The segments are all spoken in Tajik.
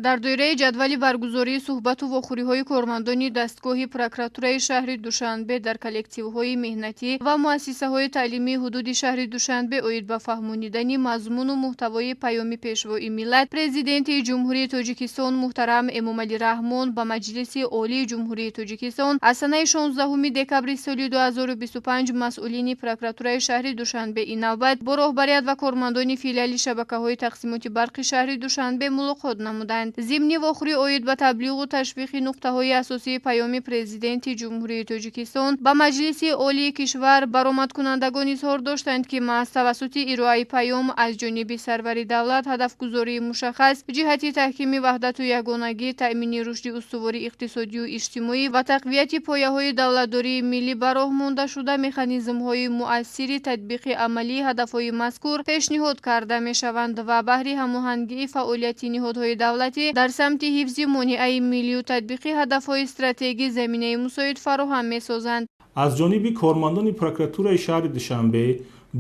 Дар доираи ҷадвали баргузории суҳбату вохӯриҳои кормандони дастгоҳи прокуратураи шаҳри Душанбе дар коллективҳои меҳнатӣ ва муассисаҳои таълимии ҳудуди шаҳри Душанбе оид ба фаҳмонидани мазмуну муҳтавои Паёми Пешвои миллат, Президенти Ҷумҳурии Тоҷикистон муҳтарам Эмомалӣ Раҳмон ба Маҷлиси Олии Ҷумҳурии Тоҷикистон аз санаи 16 декабри соли 2025, масъулини прокуратураи шаҳри Душанбе ин навбат бо роҳбарият ва кормандони филиали шабакаҳои тақсимоти барқи шаҳри Душанбе мулоқот намуданд. Зимни вохӯрӣ оид ба таблиғу ташвиқи нуқтаҳои асосии Паёми Президенти Ҷумҳурии Тоҷикистон ба Маҷлиси Олии кишвар баромадкунандагон изҳор доштанд, ки маҳз тавассути ироаи паём аз ҷониби сарвари давлат ҳадафгузории мушаххас ҷиҳати таҳкими ваҳдату ягонагӣ, таъмини рушди устувори иқтисодию иҷтимоӣ ва тақвияти пояҳои давлатдории миллӣ ба роҳ монда шуда, механизмҳои муассири татбиқи амалии ҳадафҳои мазкур пешниҳод карда мешаванд ва баҳри ҳамоҳангии фаъолияти ниҳодҳои давлатӣ дар самти ҳифзи монеаи миллию татбиқи ҳадафҳои стратегӣ заминаи мусоид фароҳам месозанд. Аз ҷониби кормандони прокуратураи шаҳри Душанбе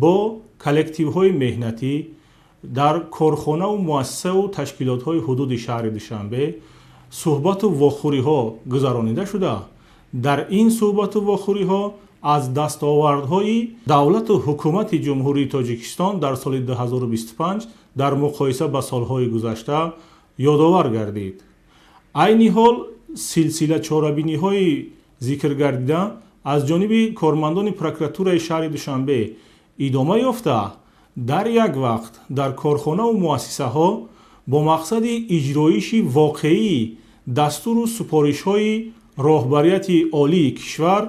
бо коллективҳои меҳнатӣ дар корхонаву муассисаву ташкилотҳои ҳудуди шаҳри Душанбе суҳбату вохӯриҳо гузаронида шуда, дар ин суҳбату вохӯриҳо аз дастовардҳои давлату ҳукумати Ҷумҳурии Тоҷикистон дар соли 2025 дар муқоиса ба солҳои гузашта ёдовар гардид. Айни ҳол силсила чорабиниҳои зикргардида аз ҷониби кормандони прокуратураи шаҳри Душанбе идома ёфта, дар як вақт дар корхонаву муассисаҳо бо мақсади иҷроиши воқеии дастуру супоришҳои роҳбарияти олии кишвар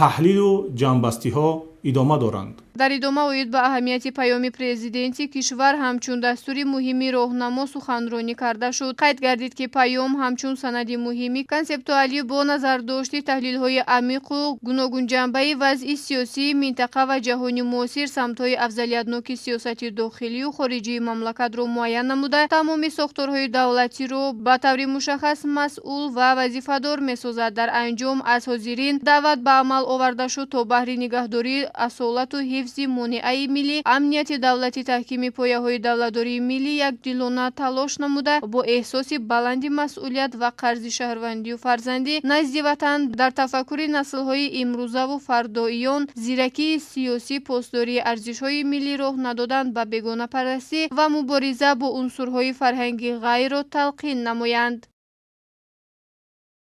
таҳлилу ҷамъбастиҳо идома доранд. Дар идома оид ба аҳамияти Паёми Президенти кишвар ҳамчун дастури муҳими роҳнамо суханронӣ карда шуд. Қайд гардид, ки паём ҳамчун санади муҳими консептуалӣ бо назардошти таҳлилҳои амиқу гуногунҷанбаи вазъи сиёсии минтақа ва ҷаҳони муосир, самтҳои афзалиятноки сиёсати дохилию хориҷии мамлакатро муайян намуда, тамоми сохторҳои давлатиро ба таври мушаххас масъул ва вазифадор месозад. Дар анҷом аз ҳозирин даъват ба амал оварда шуд, то баҳри нигаҳдории асолату ҳифзи монеаи миллӣ, амнияти давлатӣ, таҳкими пояҳои давлатдории миллӣ якдилона талош намуда, бо эҳсоси баланди масъулият ва қарзи шаҳрвандию фарзандӣ назди ватан дар тафаккури наслҳои имрӯзаву фардоиён, зиракии сиёсӣ, посдории арзишҳои миллӣ, роҳ надодан ба бегонапарастӣ ва мубориза бо унсурҳои фарҳанги ғайрро талқин намоянд.